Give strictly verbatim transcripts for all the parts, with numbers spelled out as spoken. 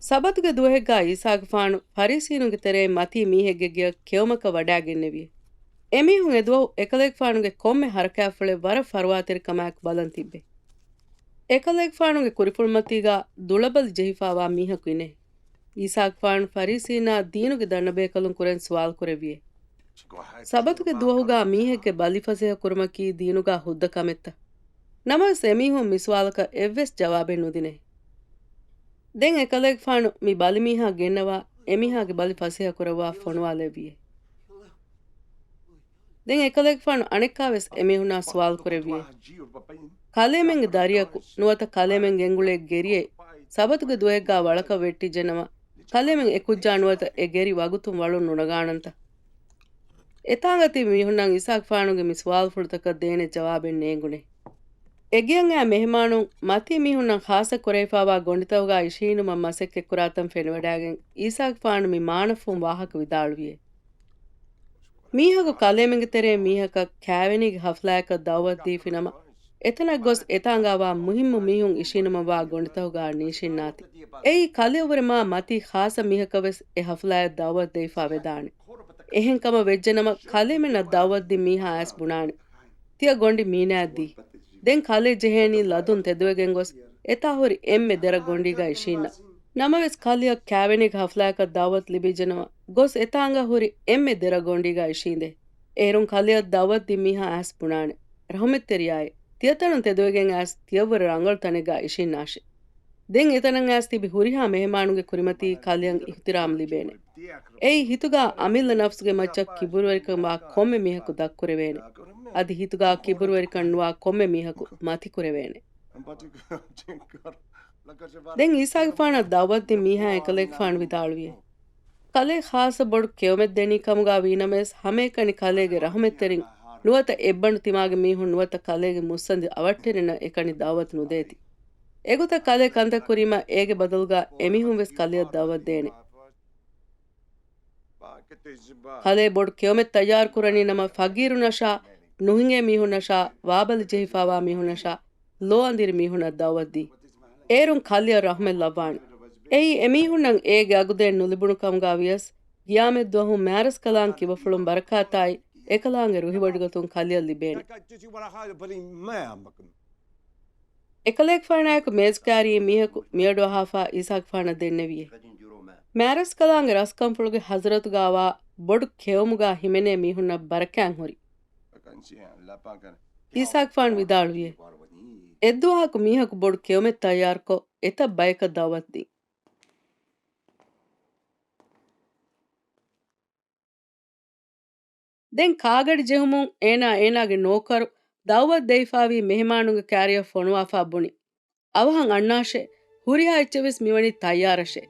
ސަބަތުގެ ދުވަހެއްގާ އީސާގެފާނު ފަރީސީނުގެ ތެރެއިން މަތީ މީހެއްގެ ގެޔަށް ކެއުމަކަށް ވަޑާގެންނެވިއެ. އެމީހުން އެދުވަހު އެކަލޭގެފާނުގެ ކޮންމެ ހަރަކާތްފުޅެއް ވަރަށް ފަރުވާތެރިކަމާއެކު ބަލަން ތިއްބެ. އެކަލޭގެފާނުގެ ކުރިފުޅުމަތީގާ ދުޅަބަލި ޖެހިފާވާ މީހަކު އިނޭ. އީސާގެފާނު ފަރީސީންނާ ދީނުގެ ދަންނަބޭކަލުން ކުރެން ސުވާލު ކުރެއްވިއޭ. ސަބަތުގެ ދުވަހުގާ މީހެއްގެ ބަލި ފަސޭހަ ކުރުމަކީ ދީނުގާ ހުއްދަ ކަމެއްތަ؟ ނަމަވެސް އެމީހުން މި ސުވާލަކަށް އެއްވެސް ޖަވާބެއް ނުދިނޭ. ދެން އެކަލޭގެފާނު މި ބަލިމީހާ ގެންނަވާ، އެމީހާގެ ބަލި ފަސޭހަ ކުރައްވާ ފޮނުވާލެއްވިއޭ. ދެން އެކަލޭގެފާނު އަނެއްކާވެސް އެމީހުންނާ ސުވާލު ކުރެއްވިއޭ. ކަލޭމެންގެ ދަރިއަކު ނުވަތަ ކަލޭމެން ގެންގުޅޭ ގެރިއެއް ސަބަތުގެ ދުވަހެއްގާ ވަޅަކަށް ވެއްޓިއްޖެނަމަ، ކަލޭމެން އެކުއްޖާ ނުވަތަ އެ ގެރި ވަގުތުން ވަޅުން ނުނަގާނަންތަ؟ އެތާނގަ ތިބި މީހުންނަށް އީސާގެފާނުގެ މި ސުވާލުފުޅުތަކަށް ދޭނެ ޖަވާބެއް ނޭނގުނޭ. އެގެޔަށް އައި މެހެމާނުން މަތީ މީހުންނަށް ޚާއްޞަ ކުރެވިފާވާ ގޮނޑިތަކުގާ އިށީނުމަށް މަސައްކަތްކުރާތަން ފެނިވަޑައިގެން އީސާގެފާނު މި މާނަފުން ވާހަކަ ވިދާޅުވިއޭ. މީހަކު ކަލޭމެންގެ ތެރޭ މީހަކަށް ކާވެނީގެ ހަފްލާއަކަށް ދައުވަތު ދީފިނަމަ، އެތަނަށް ގޮސް އެތާނގާވާ މުހިއްމު މީހުން އިށީނުމަށްވާ ގޮނޑިތަކުގާ ނީށިންނާތި. އެއީ ކަލެއަށްވުރެ މާ މަތީ ޚާއްޞަ މީހަކަށްވެސް އެ ހަފްލާއަށް ދައުވަތު ދެވިފާ ވެދާނެ. އެހެންކަމަށް ވެއްޖެނަމަ، ކަލޭމެންނަށް ދައުވަތު ދިން މީހާ އައިސް ބުނާނެ. ތިޔަ ގޮނޑި މީނާއަށް ދީ. ދެން ކަލޭ ޖެހޭނީ ލަދުން ތެދުވެގެން ގޮސް، އެތާ ހުރި އެންމެ ދެރަ ގޮނޑީގަ އިށީންނަ. ނަމަވެސް ކަލެއަށް ކާވެނީގެ ހަފްލާއަކަށް ދައުވަތު ލިބިއްޖެނަމަ، ގޮސް އެތާނގަ ހުރި އެންމެ ދެރަ ގޮނޑީގަ އިށީނދޭ. އޭރުން ކަލެއަށް ދައުވަތު ދިން މީހާ އައިސް ބުނާނެ. ރަހުމަތްތެރިޔާއޭ، ތިޔަތަނުން ތެދުވެގެން އައިސް ތިޔަށްވުރެ ރަނގަޅު ތަނެއްގަ އިށީންނާށޭ. ދެން އެތަނަށް އައިސް ތިބި ހުރިހާ މެހެމާނުންގެ ކުރިމަތީ ކަލެއަށް އިޙްތިރާމް ލިބޭނެ. އެއީ ހިތުގާ އަމިއްލަ ނަފްސުގެ މައްޗަށް ކިބުރުވެރިކަންވާ ކޮންމެ މީހަކު ދަށްކުރެވޭނެ. އަދި ހިތުގާ ކިބުރުވެރިކަން ނުވާ ކޮންމެ މީހަކު މަތިކުރެވޭނެ. ދެން އީސާގެފާނަށް ދައުވަތު ދިން މީހާ އެކަލޭގެފާނު ވިދާޅުވިއޭ. ކަލޭ ޚާއްޞަ ބޮޑު ކެއުމެއް ދެނީ ކަމުގާ ވީނަމަވެސް، ހަމައެކަނި ކަލޭގެ ރަހުމަތްތެރިން ނުވަތަ އެއްބަނޑު ތިމާގެ މީހުން ނުވަތަ ކަލޭގެ މުއްސަނދި އަވަށްޓެރިންނަށް އެކަނި ދައުވަތު ނުދޭތި. އެގޮތަށް ކަލޭ ކަންތައް ކުރީމަ އޭގެ ބަދަލުގާ އެމީހުން ވެސް ކަލެއަށް ދައުވަތު ދޭނެ. ކަލޭ ބޮޑު ކެއުމެއް ތައްޔާރު ކުރަނީ ނަމަ، ފަގީރުންނަށާ، ނުހިނގޭ މީހުންނަށާ، ވާބަލި ޖެހިފާވާ މީހުންނަށާ، ލޯ އަނދިރި މީހުންނަށް ދައުވަތު ދީ. އޭރުން ކަލެއަށް ރަހުމަތް ލައްވާނެ. އެއީ އެމީހުންނަށް އޭގެ އަގުދޭން ނުލިބުނު ކަމުގާ ވިޔަސް، ގިޔާމަތްދުވަހު މާރަސްކަލާނގެ ކިބަފުޅުން ބަރަކާތާއި، އެކަލާނގެ ރުހިވޮޑިގަތުން ކަލެއަށް ލިބޭނެ. އެކަލޭގެފާނާއެކު މޭޒު ކާރިއިން މީހަކު މިއަޑުއަހާފާ އީސާގެފާނަށް ދެންނެވިއޭ. މާރަސްކަލާނގެ ރަސްކަންފުޅުގެ ޙަޟްރަތުގާވާ ބޮޑު ކެއުމުގާ ހިމެނޭ މީހުންނަށް ބަރަކާތް ހުރި. އީސާގެފާނު ވިދާޅުވިއޭ. އެއްދުވަހަކު މީހަކު ބޮޑު ކެއުމެއް ތައްޔާރުކޮށް، އެތައް ބަޔަކަށް ދައުވަތު ދިން. ދެން ކާގަޑި ޖެހުމުން އޭނާ އޭނާގެ ނޯކަރު ދައުވަތު ދެވިފާވީ މެހެމާނުންގެ ކާރިއަށް ފޮނުވާފާ ބުނި. އަވަހަށް އަންނާށޭ، ހުރިހާ އެއްޗެއް ވެސް މިވަނީ ތައްޔާރަށޭ.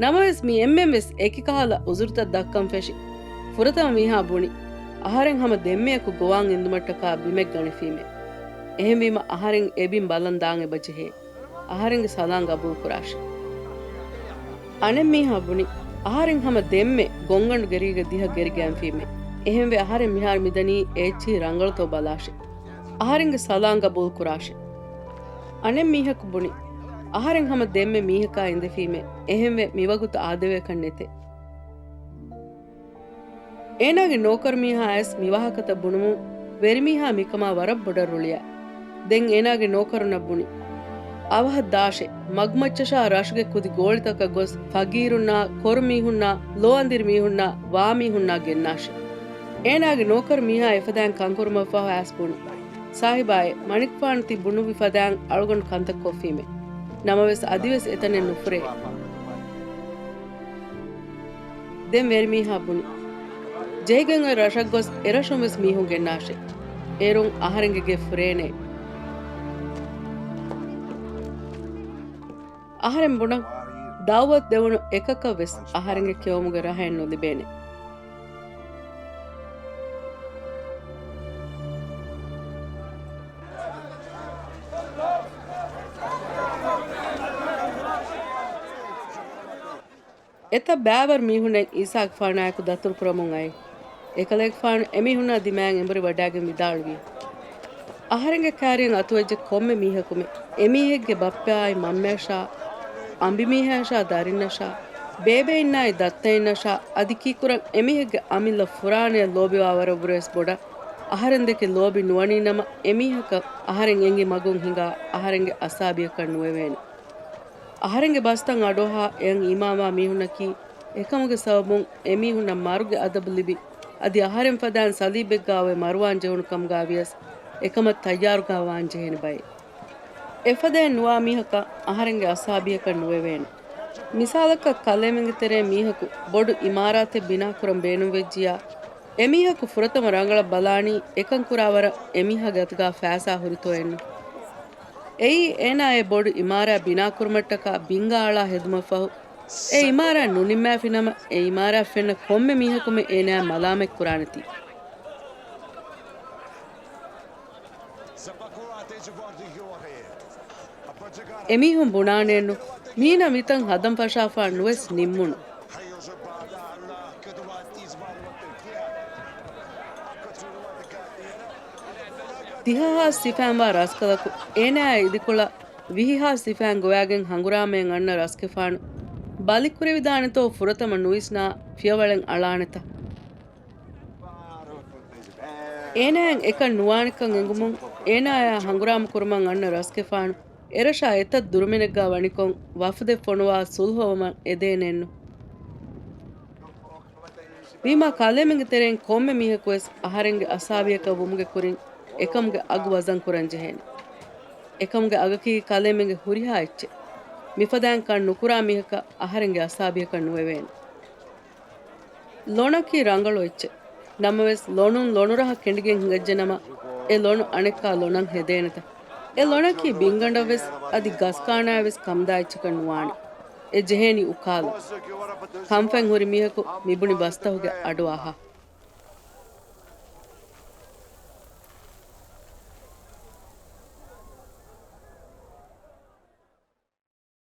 ނަމަވެސް މި އެންމެން ވެސް އެކި ކަހަލަ އުޒުރުތައް ދައްކަން ފެށި. ފުރަތަމަ މީހާ ބުނި، އަހަރެން ހަމަ ދެންމެއަކު ގޮވާން އިންދުމަށްޓަކާ ބިމެއް ގަނެފީމޭ. އެހެންވީމަ އަހަރެން އެ ބިން ބަލަން ދާން އެބަޖެހޭ. އަހަރެންގެ ސަލާން ގަބޫލު ކުރާށޭ. އަނެއް މީހާ ބުނި، އަހަރެން ހަމަ ދެންމެ ގޮންގަނޑު ގެރީގެ ދިހަ ގެރި ގައިންފީމޭ. އެހެންވެ އަހަރެން މިހާރު މިދަނީ އެ އެއްޗިހި ރަނގަޅުތޯ ބަލާށޭ. އަހަރެންގެ ސަލާން ގަބޫލު ކުރާށޭ. އަނެއް މީހަކު ބުނި، އަހަރެން ހަމަ ދެންމެ މީހަކާ އިނދެފީމޭ. އެހެންވެ މިވަގުތު އާދެވޭކަށް ނެތޭ. އޭނާގެ ނޯކަރު މީހާ އައިސް މިވާހަކަތައް ބުނުމުން ވެރިމީހާ މިކަމާ ވަރަށް ބޮޑަށް ރުޅިއައި. ދެން އޭނާގެ ނޯކަރުންނަށް ބުނި، އަވަހަށް ދާށޭ، މަގުމައްޗަށާ ރަށުގެ ކުދި ގޯޅިތަކަށް ގޮސް ފަގީރުންނާ، ކޮރު މީހުންނާ، ލޯ އަނދިރި މީހުންނާ، ވާ މީހުންނާ ގެންނާށޭ. އޭނާގެ ނޯކަރު މީހާ އެފަދައިން ކަންކުރުމަށްފަހު އައިސް ބުނި، ސާހިބާއޭ، މަނިކުފާނު ތި ބުނުއްވި ފަދައިން އަޅުގަނޑު ކަންތައް ކޮށްފީމޭ. ނަމަވެސް އަދިވެސް އެތަނެއް ނުފުރޭ. ދެން ވެރިމީހާ ބުނި، ޖެހިގެން އޮތް ރަށަށް ގޮސް އެރަށުން ވެސް މީހުން ގެންނާށޭ. އޭރުން އަހަރެންގެ ގެ ފުރޭނޭ. އަހަރެން ބުނަން، ދައުވަތު ދެވުނު އެކަކަށް ވެސް އަހަރެންގެ ކެއުމުގެ ރަހައެއް ނުލިބޭނެ. އެތައް ބައިވަރު މީހުންނެއް އީސާގެފާނާއެކު ދަތުރުކުރަމުން އައި. އެކަލޭގެފާނު އެމީހުންނާ ދިމާއިން އެނބުރި ވަޑާގެން ވިދާޅުވި. އަހަރެންގެ ކާރިއަށް އަތުވެއްޖެ ކޮންމެ މީހަކުމެ އެމީހެއްގެ ބައްޕައާއި މަންމަޔަށާ، އަނބިމީހާޔަށާ، ދަރިންނަށާ، ބޭބެއިންނާއި ދައްތައިންނަށާ، އަދި ކީކުރަން އެމީހެއްގެ އަމިއްލަ ފުރާނަޔަށް ލޯބިވާވަރަށްވުރެވެސް ބޮޑަށް އަހަރެންދެކެ ލޯބި ނުވަނީނަމަ، އެމީހަކަށް އަހަރެން އެނގި މަގުން ހިނގާ އަހަރެންގެ އަސާބިޔަކަށް ނުވެވޭނެ. އަހަރެންގެ ބަސްތައް އަޑުއަހާ އެޔަށް އީމާންވާ މީހުންނަކީ، އެކަމުގެ ސަބަބުން އެމީހުންނަށް މަރުގެ އަދަބު ލިބި، އަދި އަހަރެން ފަދައިން ސަލީބެއްގާ އޮވެ މަރުވާން ޖެހުނު ކަމުގާ ވިޔަސް، އެކަމަށް ތައްޔާރުގާ ވާން ޖެހޭނެ ބައެއް. އެފަދައިން ނުވާ މީހަކަށް އަހަރެންގެ އަސްހާބީހަކަށް ނުވެވޭނެ. މިސާލަކަށް ކަލޭމެންގެ ތެރޭ މީހަކު ބޮޑު އިމާރާތެއް ބިނާކުރަން ބޭނުންވެއްޖިޔާ، އެމީހަކު ފުރަތަމަ ރަނގަޅަށް ބަލާނީ އެކަން ކުރާ ވަރަށް އެމީހާގެ އަތުގާ ފައިސާ ހުރިތޯއެއްނު. އެއީ އޭނާ އެ ބޮޑު އިމާރާތް ބިނާކުރުމަށްޓަކާ ބިންގާ އަޅާ ހެދުމަށްފަހު، އެ އިމާރާތް ނުނިންމާފިނަމަ، އެ އިމާރާތް ފެންނަ ކޮންމެ މީހަކުމެ އޭނާއަށް މަލާމަތްކުރާނެތީ. އެމީހުން ބުނާނެއެއްނު، މީނަ މިތަން ހަދަން ފަށާފާ ނުވެސް ނިންމުނު. ދިހަހާސް ސިފައިންވާ ރަސްކަލަކު އޭނާއާ އިދިކޮޅަށް ވިހިހާސް ސިފައިން ގޮވާގެން ހަނގުރާމައަށް އަންނަ ރަސްގެފާނު ބަލިކުރެވިދާނެތޯ ފުރަތަމަ ނުވިސްނާ ފިޔަވަޅެއް އަޅާނެތަ؟ އޭނާއަށް އެކަން ނުވާނެކަން އެނގުމުން އޭނާއާ ހަނގުރާމަ ކުރުމަށް އަންނަ ރަސްގެފާނު އެރަށާ އެތައް ދުރުމިނެއްގާ ވަނިކޮށް ވަފުދެއް ފޮނުވާ ސުލްހުވަމަށް އެދޭނެއެއްނު. ވީމާ ކަލޭމެންގެ ތެރެއިން ކޮންމެ މީހަކުވެސް އަހަރެންގެ އަސްހާބީހަކަށް ވުމުގެ ކުރިން އެކަމުގެ އަގު ވަޒަން ކުރަން ޖެހޭނެ. އެކަމުގެ އަގަކީ ކަލޭމެންގެ ހުރިހާ އެއްޗެއް. މިފަދައިން ކަން ނުކުރާ މީހަކަށް އަހަރެންގެ އަސްހާބީހަކަށް ނުވެވޭނެ. ލޮނަކީ ރަނގަޅު އެއްޗެއް. ނަމަވެސް، ލޮނުން ލޮނުރަހަ ކެނޑިގެން ހިނގައްޖެނަމަ، އެ ލޮނު އަނެއްކާ ލޮނަށް ހެދޭނެތަ؟ އެ ލޮނަކީ ބިންގަނޑަށްވެސް އަދި ގަސްކާނާއަށްވެސް ކަމުދާ އެއްޗަކަށް ނުވާނެ. އެ ޖެހޭނީ އުކާލަން. ކަންފަތް ހުރި މީހަކު މިބުނި ބަސްތަހުގެ އަޑު އަހާ.